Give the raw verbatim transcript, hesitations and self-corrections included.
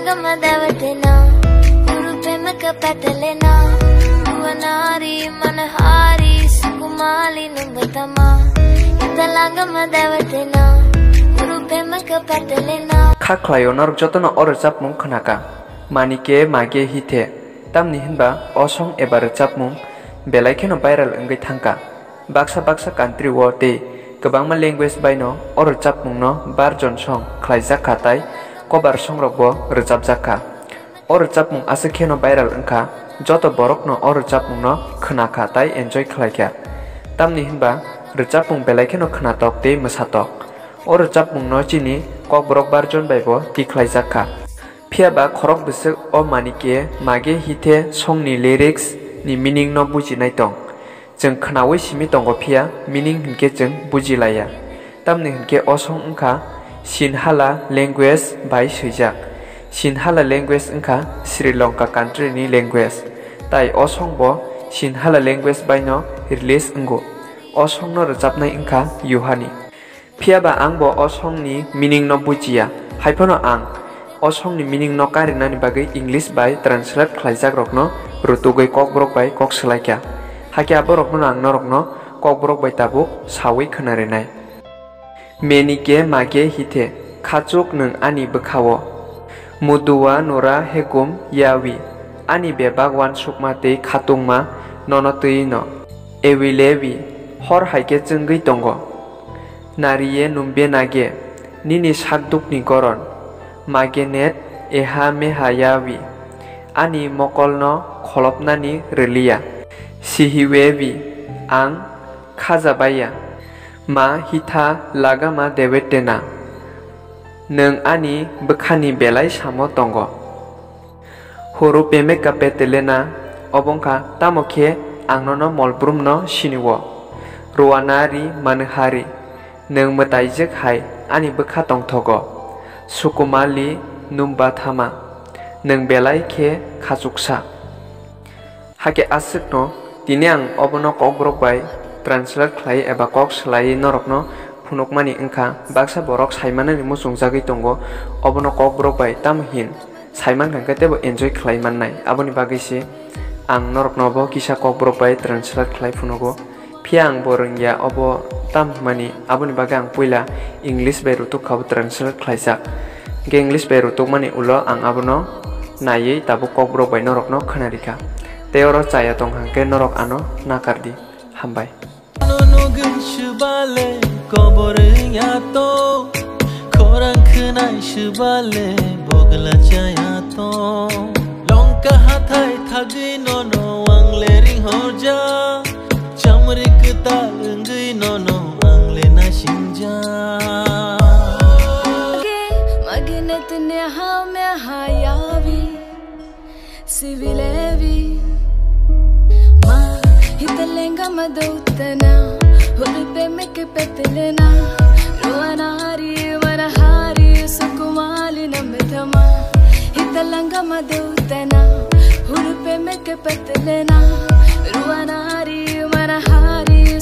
Gama dawatena, uru pemaka patelena, uanari manahari sukumali nubatama, italanga madawatena, uru pemaka patelena. Kha khlaio norok jotono o rwchapmung khnaka, Manike Mage Hithe, tamni hinba o song eba rwchapmung belai kheno viral wngwi thangka. Baksa baksa country o tei kwbangma language bai no o rwchapmung no version song khlaijak kha tai cover song rok bo rwchapjak kha. O rwchapmung aswk kheno viral wngkha, joto borok no o rwchapmung no khna kha tai enjoy khlai kha. Tamni hinba rwchapmung belai kheno khnatok tei mwsatok. O rwchapmung no chini Kokborok version bai bo tikhlaijak kha. Phiya ba khorok bwswk o Manike Mage Hithe song ni lyrics ni meaning no bujinai tong. Chwng khnaui simi tongo phiya meaning hinkhe chwng buji laiya. Tamni hinkhe o song wngkha Sinhala language bai swijak. Sinhala language wngkha Sri Lanka country ni language. Tai o song bo Sinhala language bai no release wngo. O song no rwchapnai wngkha Yuhani. Phiya ba ang bo o song ni meaning no bujiya. Haiphano ang o song ni meaning no karinani bagwi English bai translate khlaijak rok no rutugwi Kokborok bai kok swlai kha. Hakhe aborok no ang norok no Kokborok bai tabuk saui khwna rinai. Menike Mage Hithe, khachuk nwng ani bwkha o. Mudua nura hekum yawi, ani bebak uansukma tei khatungma nono twi no. Ewi lewi, hor hai khe chwngwi tongo. Nariye numbe nage, nini sakdukni goron. Magenet eha meha yawi, ani mokolno kholopnani rwliya. Sihiwewi, ang khaja baiya. Ma hitha lagama dewetena, nwng ani bwkhani belai samo tongo. Horo pemeka petelena, obo wngkha tamo khe ang nono molbrumno sini-o. Ruanari manwhari, nwng mwtaijwk hai ani bwkha tongthogo. Sukumali numbathama, nwng belai khe khachuksa. Hakhe aswkno tini ang obono Kokborok bai translate khlai eba kok swlaiwi norokno phunukmani wngkha. Baksa borok saimanani muchungjagwi tongo, obono Kokborok bai tamo hin saimankha hwnkhe teibo enjoy khlai mannai. Aboni bagwi se ang norokno bo kisa Kokborok bai translate khlai phunugo. Phiya ang bo rwngya obo tam hwnmani, aboni bagwi ang puila English bai rutuk kha bo translate khlaijak. Hwnkhe English bai rutukmani ulo ang abono naiwi tabuk Kokborok bai norokno khwnarikha. Tei oro chaya tong hwnkhe norok ano nakardi. Hambai. Nono gwn swbale kobor wngya to, khorang khwnai swbale bogla chaya to. Longka hathai thagwi nono ang le ringhorja, chamri kwtal wngwi nono ang le naisingja. Mage, mage ne tne ha me ha yawi. Sibilevi ma hitalenga madutana, hulpe meke petelena, ruanari manahari sukumali nametama. Hitalanga madutana, hulpe meke petelena, ruanari manahari